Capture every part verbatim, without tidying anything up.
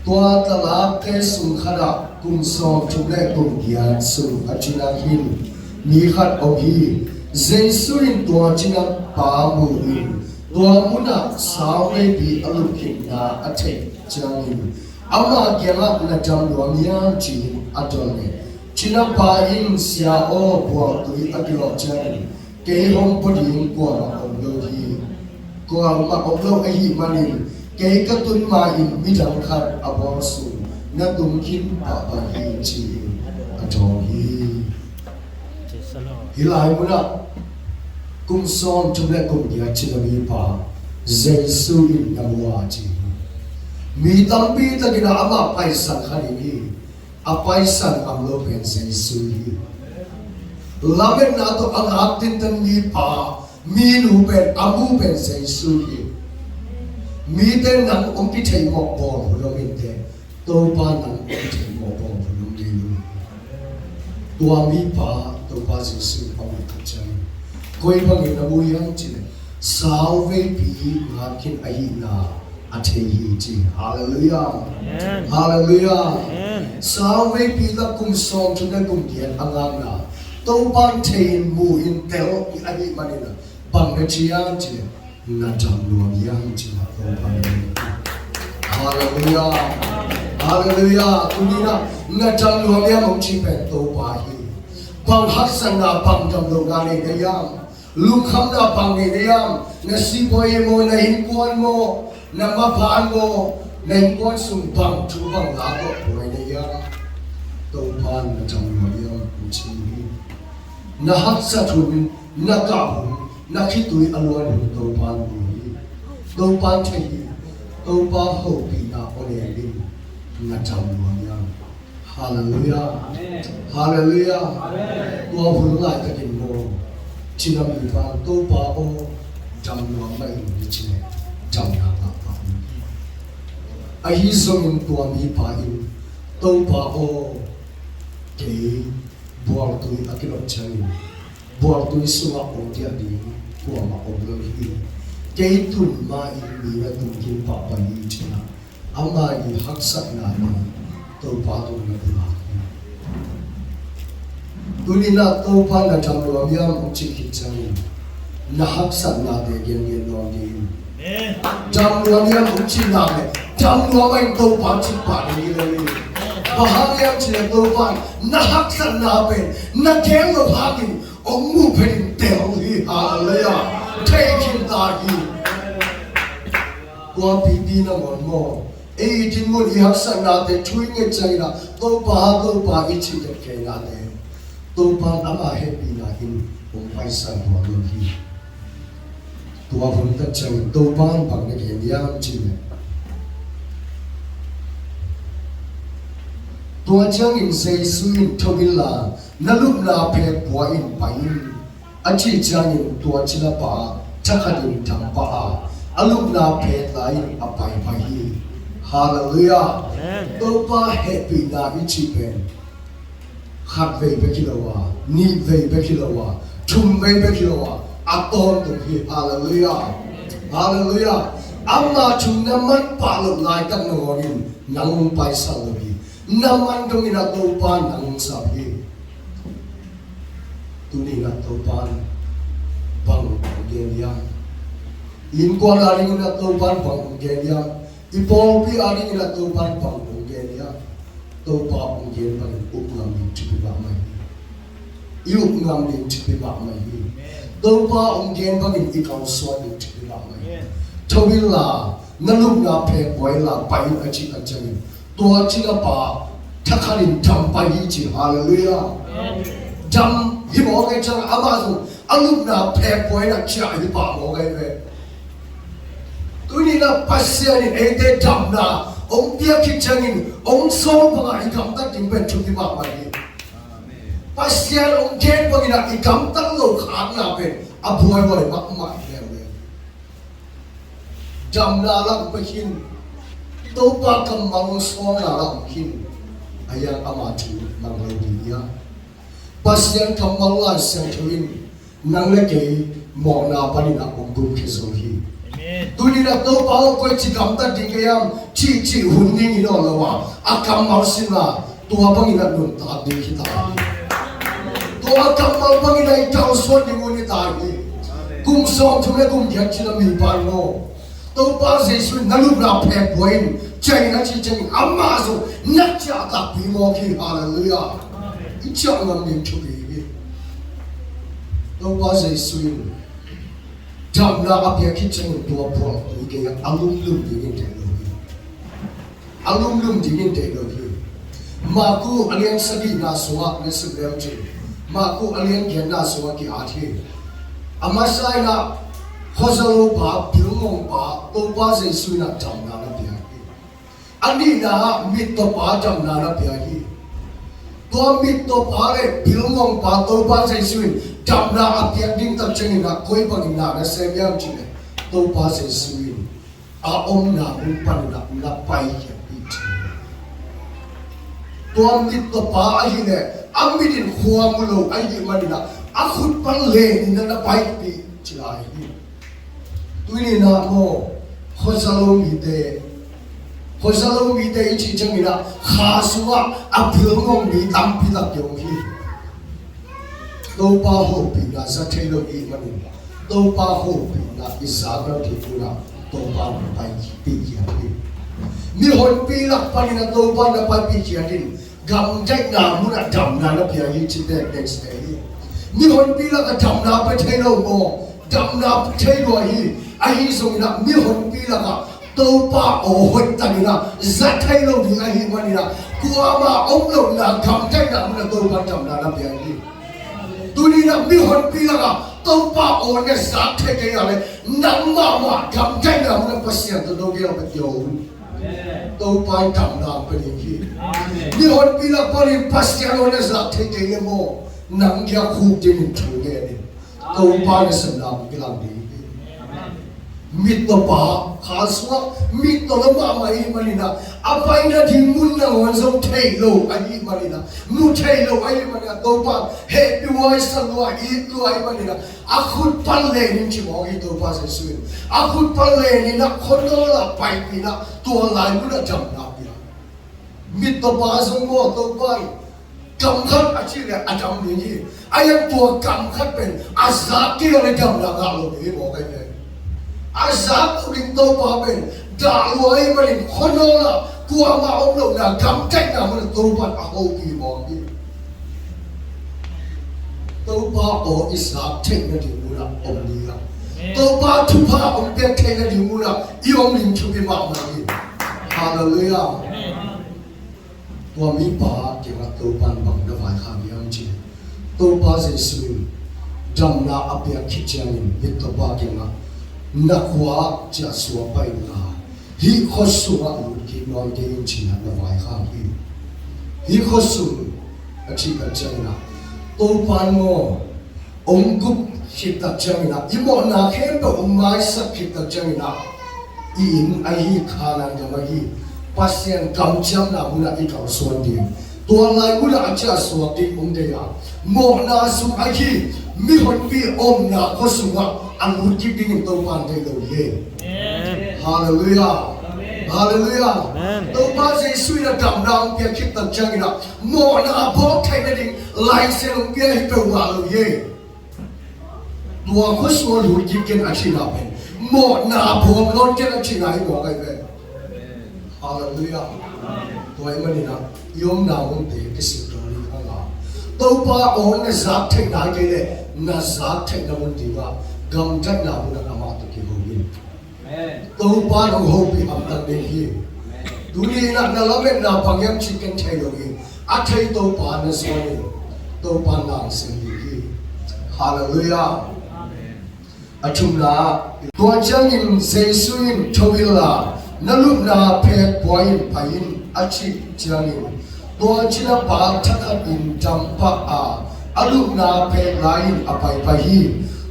Tua talakte sung khatah kum sawmthum le kum giat sung a cina hin mi khat om hi. Jesu in tua cina pa mu in tua munah sauveipi a lup khinna a theih ciangin ama kiangah na dam nuam hiam ci-in a dong hi. Cina pa in, Sia aw, buaktui a kilawh ciangin kei hong pua ding kuamah om lo hi. Kuamah om lo ahih manin kei ka tun ma-in midang khat a bawl sung na tung khin pahpah hi ci-in a dong hi. Hih lai munah kum sawmthum le kum giat cina mipa Jesu in na mu a ci hi. Mi tampi takin amah paisan kha ding hi. A paisan ngam lo pen Jesu hi. Lametna tawh a ngak tinten mipa, minu pen, a mu pen Jesu hi. Mite nang hong kitheihmawh bawl hun om inteh, Topa nang hong kitheihmawh bawl hun om ding hi. Tua mipa Topa Jesu in a mu khat ciangin koi bangin a mu hiam cih leh sauveipi ngak khin ahihna a thei hi ci. Halleluiah. Amen. Halleluiah. Amen. Sauveipi tak kum sawmthum le kum giat a ngakna Topa in thei in mu in tel ahih manin bang na ci hiam cih leh na dam nuam hiam cih leh Topa in. Halleluiah. Halleluiah. Tuni-in na dam nuam hiam hong ci pen Topa hi. Bang haksatna bang dam lohna nei na hiam? Lungkhamna bang nei na hiam? Na sipuai maw, na innkuan maw, na maban maw, na innkuan sung bang thu bang la tawh buai na hiam? Topa in na dam nuam hiam hong ci hi. Na haksat hun, na kah hun, na khitui a luan hun Topa in mu hi. Topa in thei hi. Topa hopihna aw leng in na dam nuam hiam? Halleluiah. Amen. Halleluiah. Amen. Tua hun laitakin maw, cina mipa in, Topa aw, dam nuam mah ing, ci-in damna pahpah hi. Ahi zongin tua mipa in, Topa aw, kei buaktui a kilawh ciangin buaktui sungah hong kiat ding kuamah om lo hi. Kei tun ma-in mi na tung khin pahpah hi, ci-in ama i haksatna pen Topa tungah na pulak hi. Tuni-in Topa na dam nuam hiam hong cih khit ciangin na haksatnate gengen nuam ding. Amen. Dam nuam hiam hong cih nak leh dam nuam mah in Topa cih pah ding hi lo hi. Bang hang hiam cih leh Topa in na haksatna pen na gen loh hangin hong muh phetin tel hi. Halleluiah. Thei khin ta hi. Tua pipi nangawn maw, ei i dinmun i haksatnate thu i nget ciangin Topa, Topa i cih nget kei nate, Topa in ama hehpihna in hong paisan nuam lo hi. Tua hun tak ciangin Topa in bang na gen hiam cih leh, tua ciangin Jesu in, "Tho inla, na lupna phek pua in pai in," a cih ciangin tua cina pa thakhatin dam pah a, a lupna phek lai-in a pai pah hi. Halleluiah. Amen. Topa hehpihna i cih pen khat vei bek hi lo a, nih vei bek hi lo a, thum vei bek hi lo a, a tawntung hi. Halleluiah. Halleluiah. Ama thu na man pah loh laitak nangawn in nang hong paisan lo hi. Na man dongin Topa in nang hong sap hi. Tuni-in Topa in bang hong gen hiam? Innkuan a dingin Topa in bang hong gen hiam? I pawlpi a dingin Topa in bang hong gen hiam? Topa hong gen bangin up ngam ding thupi mahmah hi. I up ngam ding thupi mahmah hi. Topa hong gen bangin i kalsuan ding thupi mahmah hi. Tho inla, na lupna phek pua inla, pai in, a cih tak ciangin tua cina pa thakhatin dam pah hi ci. Halleluiah. Dam hi mawk ahih ciangin amah zong a lupna phek pua in a ciah hi pah mawk ahi ve. Tuni-in Pasian in eite damna hong piak khit ciangin hong sawl bangah i gamtat ding pen thupi mahmah hi. Pasian hong gen bangin i gamtat loh khakna pen a buaihuai mahmah hi. Damna lah om khin, Topa kammal hong sawlna lah om khin, a hiang ama thu mang lo ding hi a, Pasian kammal Lai Siangtho in nang le kei mawhna panin a hong gumkhia zo hi. Amen. Tuni-in ah Topa aw, koici gamtat ding ka hiam cihcih hun ding hi nawn lo a, a kammal sin a tua bangin a nuntak ding hi ta hi. Tua a kammal bangin a i kalsuan ding hun hi ta hi. Kum sawmthum le kum giat cih a mipa in maw, Topa Jesu in na lupna phek buai in, ciangin a cih ciangin amah zong na ciah takpi mawk hi. Halleluiah. I ciah ngam ding thupi hi. Topa Jesu in damna a piak khit ciangin tua buaipih kei a, a lumlum dingin deih lo hi. A lumlum dingin deih lo hi. Maku a lian sagihna sungah na sim leu cin, Maku a lian giatna sungah ki-at hi. A masa in ah khuazalo pa, pilngong pa, Topa Jesu in ah damna na piak hi. A nihna ah mittawpa damna na pia hi. Tua mittawpa le pilngongpa Topa Jesu in damna a piak ding tak ciangin ah koi bangin na na sem hiam cih leh, Topa Jesu in a omna mun panin ah na paikhiatpih cih. Tua mittawpa ahih leh a mit in khua mu lo ahih manin ah a khut pan lenin ah na paipih ci lai hi. Tuni-in ah maw, khuazalo mite, khuazalo mite i cih ciangin ah kha sungah a pilngong mi tampi tak hi om hi. Topa hopihna za thei lo i hih manin, Topa hopihna i zak nading munah Topa na paipih khiat hi. Mihonpi lak panin ah Topa na paipih khiat in, gamdaihna munah damna na pia hi ci tektek hi. Mihonpi lakah damna pia thei lo maw? Damna pia thei lua hi. Ahi zongin ah mihonpi lakah Topa aw hoihtakin ah za thei lo ding ahih manin ah kuamah om lohna gamdaihna munah Topa damna na pia hi. Tuni-in ah mihonpi lakah Topa aw na zak thei kei a leh nang mahmah gamdaihna munah Pasian tawh no gel bek hi. Topa in damna pia ding hi. Mihonpi lak panin Pasian aw na zak thei kei leh maw, nang kiang khuk dingin thu ngen in. Topa nasepna hong kilang ding hi. Mittawpa, kha sungah mittaw lo mahmah i hih manin ah a pai nading mun nangawn zong thei lo ahih manin ah, mu thei lo ahih manin ah Topa hehpih huai sa lua, it lua ahih manin ah a khut pan lenin ci mawk hi Topa Jesu in. A khut pan lenin ah khuanawl ah paipih in ah tua lai munah damna pia. Mittawpa zong maw, Topa in kam khat a cih leh a dam ding hi. A hiang tua kam khat pen a zak kei a leh damna ngah lo ding hi mawk ahi ve. A zak lo ding Topa pen dah lua ahih manin khuanawl ah kuamah om lohna gamdaihna munah Topa in a hopih mawk hi. Topa aw i zak theih nading munah om ni a, Topa thupha hong piak theih nading munah i om ding thupi mahmah hi. Halleluiah. Tua mipa kiangah Topa in bang na vaikhak hiam cih leh, Topa Jesu in damna a piak khit ciangin mittawpa kiangah na khua ciah suak pai inla, hih khua sungah lut kik nuam kei in ci-in ah na vaikhak hi. Hih khua sung a cih tak ciangin ah Topa in maw, hong gup khit tak ciangin ah, i mawhna khempeuh hong maisak khit tak ciangin ah, i inn ahi Kanaan gam ahi Pasian kamciamna munah i kalsuan ding, tua lai munah a ciah suak ding hong deih a, mawhna sung ahi mihonpi omna khua sungah a lut kik dingin Topa in deih lo hi. Halleluiah. Halleluiah. Topa Jesu in a damna hong piak khit tak ciangin ah mawhna a phawk theih nading license hong pia hi peuhmah lo hi. Tua khua sungah lut kik ken a cihna pen mawhna phawk nawn ken a cihna hi mawk ahi ve. Halleluiah. Tua ahih manin ah i omna munte kisilh ding hi a, Topa aw na zak theih nai kei leh na zak theihna mun dingah gamdaihna munah amah tawh kiho in. Topa in hong hopih hamtang ding hi. Tuni-in ah na lametna bang hiam cih ken thei lo hi. A thei Topa na zuan in, Topa in na sem ding hi. Halleluiah. A thumna ah, tua ciangin Jesu in, "Tho inla, na lupna phek buai in pai in," a cih ciangin, tua cinapa thakhatin dam pah a, a lupna phek lai-in a paipai hi.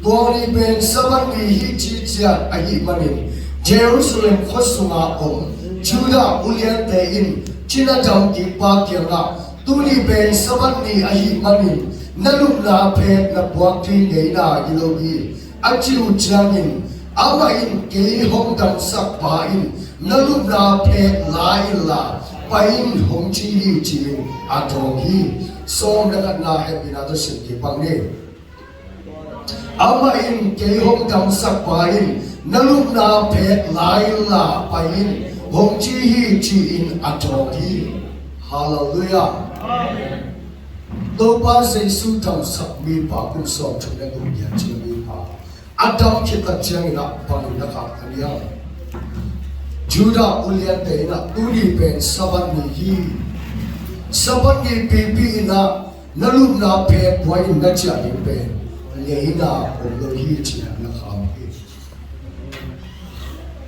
Tua ni pen Sabbath ni hi ci ciat ahih manin, Jerusalem khua sunga om Judah uliante in cina damkikpa kiangah, "Tuni pen Sabbath ni ahih manin na lupna phek na puak ding ngeina hi lo hi," a cih uh ciangin, Amah in, kei hong damsak pa in na lupna phek la inla pai in hong ci hi, ci-in a dawng hi. Sawm le khatna hehpihna tawh sim kik pah ni. Amah in, kei hong damsak pa in na lupna phek la inla pai in hong ci hi, ci-in a dawng hi. Halleluiah. Topa Jesu damsak mipa kum sawmthum le kum giat cih mipa a dam khit tak ciangin ah bangin na khaktan hiam? Judah uliante in ah tuni pen Sabbath ni hi. Sabbath ni pipi in ah na lupna phek buai in na ciah ding pen ngeina om lo hi, ci-in na kham hi.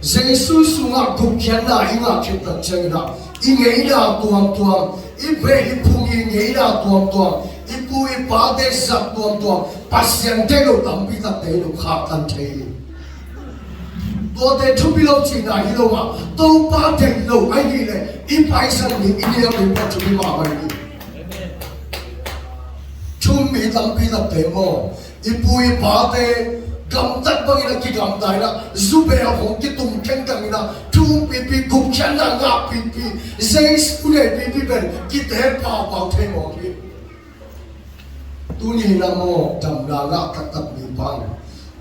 Jesu sungah gupkhiatna i ngah khit tak ciangin ah i ngeina tuamtuam, i beh i phung i ngeina tuamtuam, i pu i pate zat tuamtuam, Pasian deih lo tampi takte in uh khaktan thei hi. Tuate thupi lo cihna hi lo ah, Topa deih lo ahih leh i paisan ding i nial ding pen thupi mahmah hi. Thu-um mi tampi takte maw, i pu i pate gamtat bangin a kigamta in ah, zu beh a hong kitum khengkhang in ah, thu-um pipi, gupkhiatna ngah pipi, Jesu nei pipi pen kite paupau thei mawk hi. Tuni in ah maw, damna ngah taktak mipa in,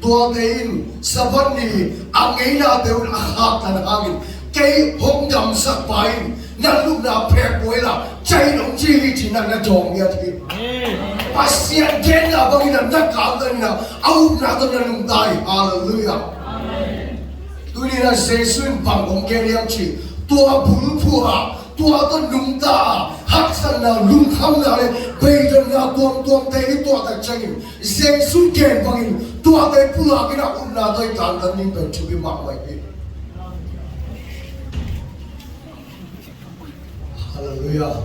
tuate in Sabbath ni a ngeinate un a khaktan hangin, kei hong damsak pa in na lupna phek buai la, ciah in hong ci hi, ci-in na dawng ngiat hi. Pasian genna bangin na kaltan in ah a upna tawh na nungta hi. Halleluiah. Tuni in ah Jesu in bang hong gen hiam cih, tua bulphuh ah, tua tawh nungta a, haksatna, lungkhamna le beidonna tuamtuamte i tuah tak ciangin, Jesu gen bangin tuate pulak in ah upna tawh i kantan ding pen thupi mahmah hi. Halleluiah.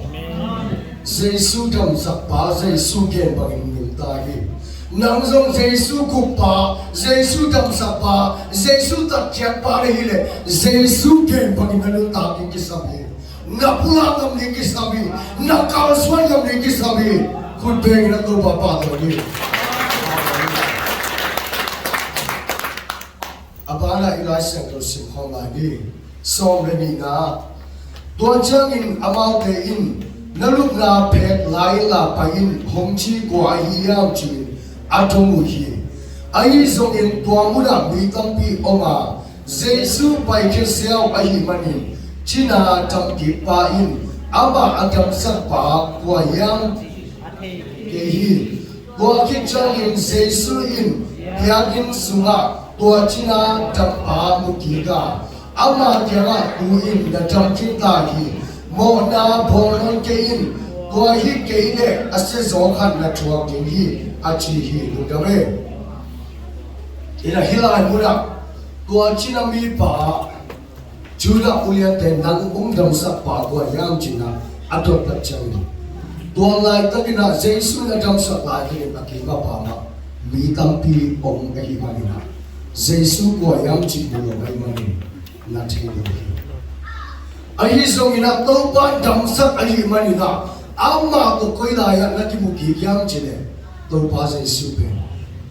Jesu damsak pa, Jesu gen bangin nungta hi. Nang zong Jesu gup pa, Jesu damsak pa, Jesu tatkhiat pa na hih leh Jesu gen bangin na nuntak ding kisam hi. Na pulak ngam ding kisam hi. Na kalsuan ngam ding kisam hi. Khut bengin a Topa pahtawi ni. A banah i Lai Siangtho sim khawm lai ni. Sawm le nihna. Tua ciangin amaute in, na lupna phek la inla pai in hong ci kua ahi hiam, ci-in a dong uh hi. Ahi zongin tua munah mi tampi om a, Jesu paikhia ziau ahih manin cina damkikpa in amah a damsakpa kua hiam thei kei hi. Tua khit ciangin Jesu in biakinn sungah tua cina dampa mu kik a, ama kiangah, tu-in na dam khin ta hi. Mawhna bawl nawn kei in, tua hi kei leh a siazaw khat na thuak ding hi, a ci hi. Lungdam e. Ina hih lai munah tua cina mipa Judah uliante, nang hong damsak pa kua hiam, ci-in a dot tak ciangin, tua laitakin ah Jesu in a damsak laitakin a kiim a pam ah mi tampi om ahih manin ah Jesu kua hiam cih mu lo ahih manin na thei lo hi. Ahi zongin ah Topa damsak ahih manin ah amah tawh koi lai-ah na kimu kik hiam cih leh Topa Jesu pen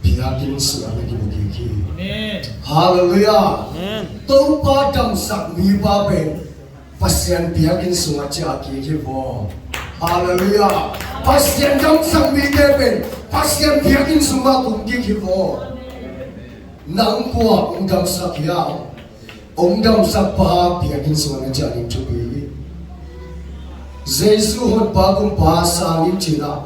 biakinn sungah na kimu kik hi. Amen. Halleluiah. Amen. Topa damsak mipa pen Pasian biakinn sungah ciah kik hi vaw. Halleluiah. Pasian damsak mite pen Pasian biakinn sungah tung kik hi vaw. Nang kua hong damsak hiam? Hong damsak pa biakinn sungah na ciah ding thupi hi. Jesu honpa kumpa sang in ci-in ah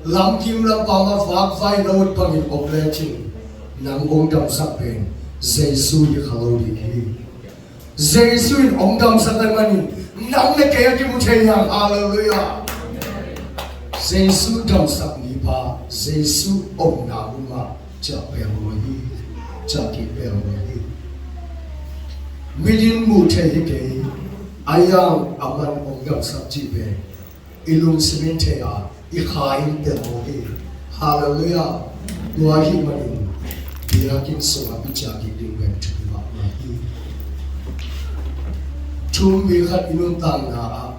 lamkim lampam ah vakvai na ut bangin om lecin, nang hong damsak pen Jesu hi kha lo ding hi. Jesu in hong damsak ahih manin nang le kei a kimu thei hi hang. Halleluiah. Jesu damsak mipa, Jesu omna mun mah ciah peuhmah hi, ciah kik peuhmah hi. Mit in muh theih hi kei, ahi hang aman hong damsak cih pen i lungsim in thei a, i kha in peuhmah hi. Halleluiah. Tua ahih manin biakinn sungah i ciah kik ding pen thupi mahmah hi. Thu-um mi khat i nuntakna ah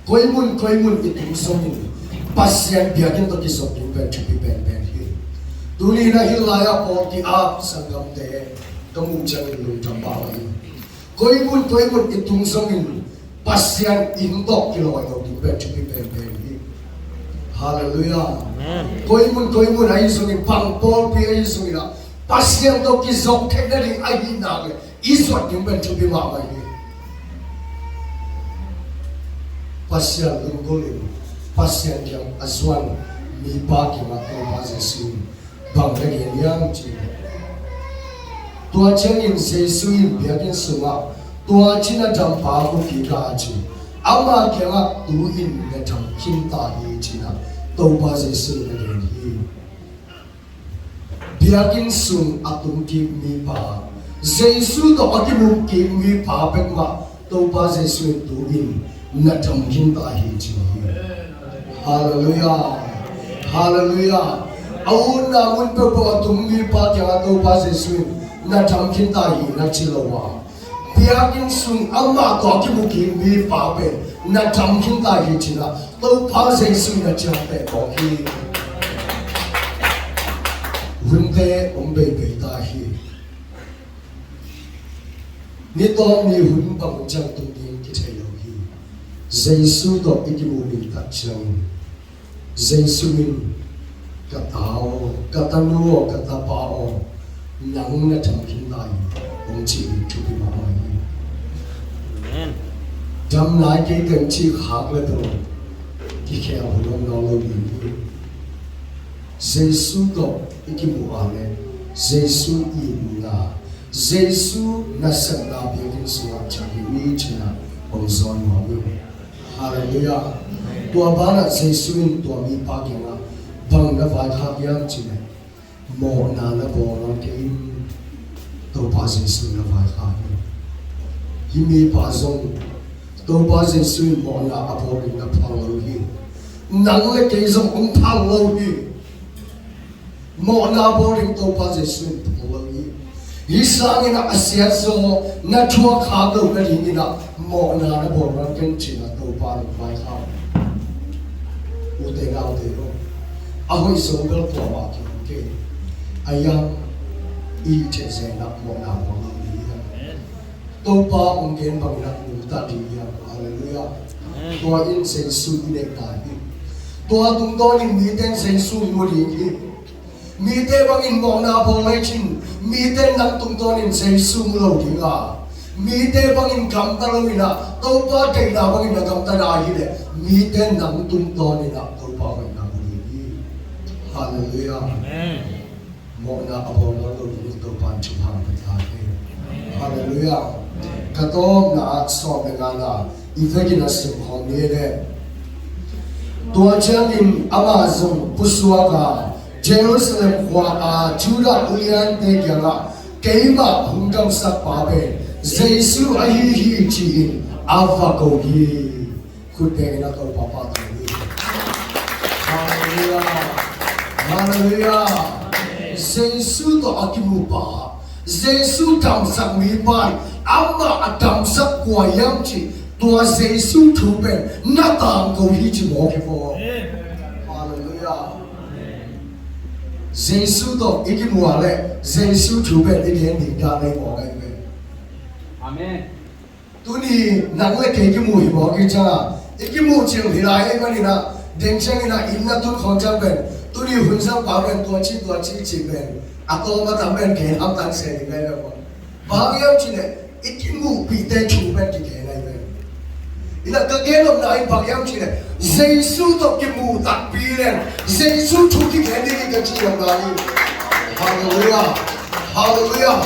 koi mun koi mun i tung zongin Pasian biakinn tawh kizop ding pen thupi penpen hi. Tuni-in ah hih lai-ah pawl ki-ap sanggamte, Ka muh ciangin lungdam mahmah ing. Koi mun koi mun i tung zongin Pasian inn tawh kilawi lo ding pen thupi penpen hi. Halleluiah. Koi mun koi mun ahi zongin, bang pawlpi ahi zongin ah, Pasian tawh kizop theih nading ahih nak leh i zuat ding pen thupi mahmah hi. Pasian lunggulh in Pasian kiang a zuan mipa kiangah Topa Jesuh in bang na gen hiam cih leh, tua ciangin Jesuh in biakinn sungah tua ci na dampa mu kik a, ci, ama kiangah tu in na dam khin ta hi, ci-in ah Topa Jesuh in na gen hi. Biakinn sung a tung kik mipa, Jesuh tawh a kimu kik mipa bek mah Topa Jesuh in tu in na dam khin ta hi, ci hi. Halleluiah. Halleluiah. A utna mun peuhpeuh a tung mipa kiangah Topa Jesuh in na dam khin ta hi na ci lo a, biakinn sung amah tawh a kimu kik mipa pen na dam khin ta hi, ci-in ah Topa Jesuh in na ciamteh mawk hi. Hunte om beibei ta hi. Ni tawm ni hun bang ciang tung ding kithei lo hi. Jesuh tawh i kimuh ding tak ciangin, Jesuh in, "Ka ta aw, ka tanu aw, ka tapa aw, nang na dam khin ta hi," hong cih ding thupi mahmah hi. Amen. Dam nai kei teng cih khak le tawh kikhel hun om nawn lo ding hi. Jesuh tawh i kimuh a leh Jesuh itna, Jesuh nasepna biakinn sungah ciah hi, mi cihna hong zawn nuam hi. Halleluiah. Tua banah Jesuh in tua mipa kiangah bang na vaikhak hiam cih leh, "Mawhna na bawl nawn kei in," Topa Jesuh in na vaikhak hi. Hih mipa zong Topa Jesuh in mawhna a bawl ding na phal lo hi. Nang le kei zong hong phal lo hi. Mawhna bawl ding Topa Jesuh in phal lo hi. Hih sangin ah a siatzaw na thuak khak loh nadingin ah mawhna na bawl nawn kei in, ci-in ah Topa in vaikhak. Ute naute aw, a hoih zong bel kuamah kihong kei. A hiang i hih theih zen ah mawhna bawl lo ding hi hang. Topa hong gen bangin ah nungta ding hi hang. Halleluiah. Amen. Tua in Jesuh i neih ta hi. Tua tungtawnin mite in Jesuh mu ding hi. Mite bangin mawhna bawl lai cin, mite in nang tungtawnin Jesuh mu lo ding a, mite bangin gamta lo in ah, Topa deihna bangin na gamta na hi leh, mite in nang tungtawnin ah Topa hoihna mu ding hi. Halleluiah. Amen. Mawhna a bawl nawn lo dingin Topa in thupha pia ta hen. Halleluiah. Ka tawpna ah sawm le ngana i vekin a sim khawm ni leh, tua ciangin amah zong pusuak a, Jerusalem khua a Judah uliante kiangah, "Keimah hong damsakpa pen Jesuh ahi hi," ci-in a va ko hi. Khut bengin a Topa pahtawi ni. Halleluiah. Halleluiah. Jesuh tawh a kimupa, Jesuh damsak mipa in amah a damsak kua hiam cih, tua Jesuh thu pen na tangko hi ci mawk hi vo. Halleluiah. Jesuh tawh i kimuh a leh Jesuh thu pen i gen ding dan ahi mawk ahi ve. Amen. Tuni nang le kei kimuh hi mawk hi ciangin, i kimuh cil hi lai ahih manin ah, deng ciangin ah inn na tun khawng ciang pen, tuni hun zangpa pen tua ci tua ci ci pen a tawm a tam pen gen hamtang se ding lai ve maw. Bang hiam cih leh i kimuhpihte thu pen kigen lai pen. Ina ka gen nopna in bang hiam cih leh Jesuh tawh kimuh takpi leng Jesuh thu kigen ding hi ka ci nopna hi. Halleluiah. Halleluiah.